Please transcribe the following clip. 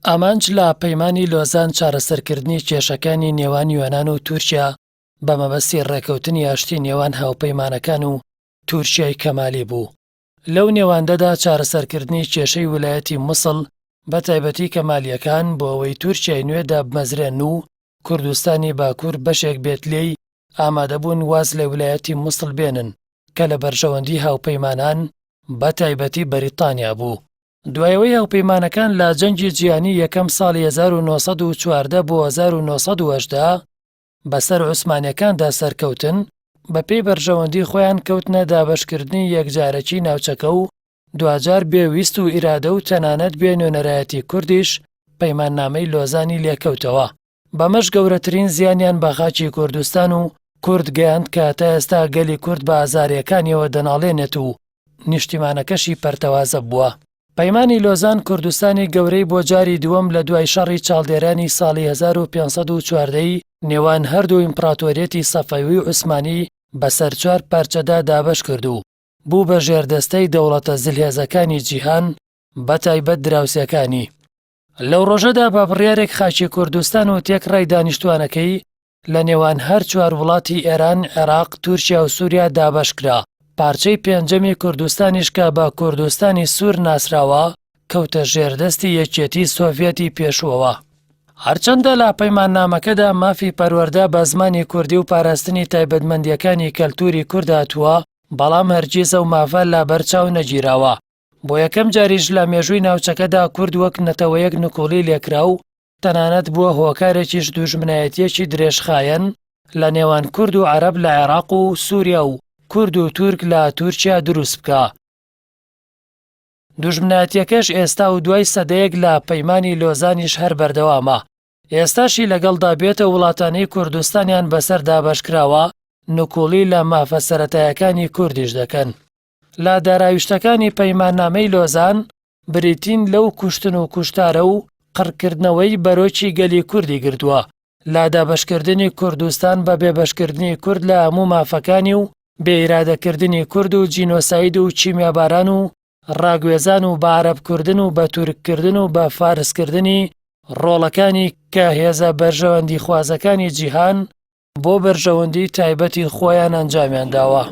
ئامانج لە پەیمانی لۆزان چارەسەرکردنی کێشەکانی نێوان یۆنان و تورکیا بە مەبەستی ڕێکەوتنی ئاشتی نێوان هاوپەیمانەکان و تورکیای کەمالی بوو. لەو نێواندەدا چارەسەرکردنی کێشەی ولایەتی موسڵ بە تایبەتی کەمالییەکان بۆ ئەوەی تورکیای نوێ دابمەزرێن و کوردستانی باکوور بەشێک بێت لێی ئامادەبوون واز لە ولایەتی موسڵ بێنن کە لە بەرژەوەندی هاوپەیمانان بە تایبەتی بەریتانیا بوو. دوای ئەوەی هاوپەیمانەکان لە جەنگی جیهانی یەکەم ساڵی 1914 بۆ 1918 بەسەر عوسمانیەکاندا سەرکەوتن، بەپێی بەرژەوەندی خۆیان کەوتنە دابەشکردنی یەکجارەکی ناوچەکە و دواجار بێ ویست و ئیرادە و تەنانەت بێ نوێنەرایەتی کوردیش پەیماننامەی لۆزانی لێکەوتەوە. بەمەش گەورەترین زیانیان بە خاکی کوردستان و کورد گەیاند کە تا ئێستا گەلی کورد بە ئازاریەکانیەوە دەناڵێنێت و نیشتیمانەکەشی پەرتەوازە بووە. پەیمانی لۆزان کوردستانی گەورەی بۆ جاری دووەم لە دوای شەڕی چاڵدێرانی ساڵی 1514 ی نێوان هەردوو ئیمپڕاتۆریەتی سەفەوی و عوسمانی بەسەر چوار پارچەدا دابەش کرد و بوو بە ژێردەستەی دەوڵەتە زلهێزەکانی جیهان بە تایبەت دراوسێکانی. لەو ڕۆژەدا بە بڕیارێک خاکی کوردستان و تێکڕای دانیشتوانەکەی لە نێوان هەر چوار وڵاتی ئێران، عێراق، تورکیا و سووریا دابەشکرا، پارچەی پێنجەمی کوردستانیش کە بە کوردستانی سوور ناسراوە، کەوتە ژێر دەستی یەکێتی سۆڤیەتی پێشووەوە. هەرچەندە لە پەیماننامەکەدا مافی پەروەردە بە زمانی کوردی و پاراستنی تایبەتمەندییەکانی کەلتووری کورد هاتووە، بەڵام هەرگیز ئەو مافە لەبەرچاو نەگیراوە. بۆ یەکەم جاریش لە مێژووی ناوچەکەدا کورد وەک نەتەوەیەک نکوڵی لێکرا و تەنانەت بووە هۆکارێکیش دوژمنایەتییەکی درێژخایەن لە نێوان کورد و عەرەب لە عێراق و سووریا و کورد و تورک لە تورکیا دروست بکا. دوژمنایەتییەکەش ئێستا و دوای سەدەیەک لە پەیمانی لۆزانیش هەر بەردەوامە. ئێستاشی لەگەڵدا بێت ئەو وڵاتانەی کوردستانیان بەسەر دابەشکراوە نکوڵی لە مافە سەرەتایەکانی کوردیش دەکەن. لە داراویشتەکانی پەیماننامەی لۆزان بریتین لەو کوشتن و کوشتارە و قڕکردنەوەی بەرۆکی گەلی کوردی گرتووە لە دابەشکردنی کوردستان بە بێبەشکردنی کورد لە هەموو مافەکانی و بێ ئیرادەکردنی کورد و جینۆساید و کیمیاباران و ڕاگوێزان و بە عەرەبکردن و بە تورککردن و بە فارسکردنی ڕۆڵەکانی کە هێزە بەرژەوەندیخوازەکانی جیهان بۆ بەرژەوەندی تایبەتی خۆیان ئەنجامیان داوە.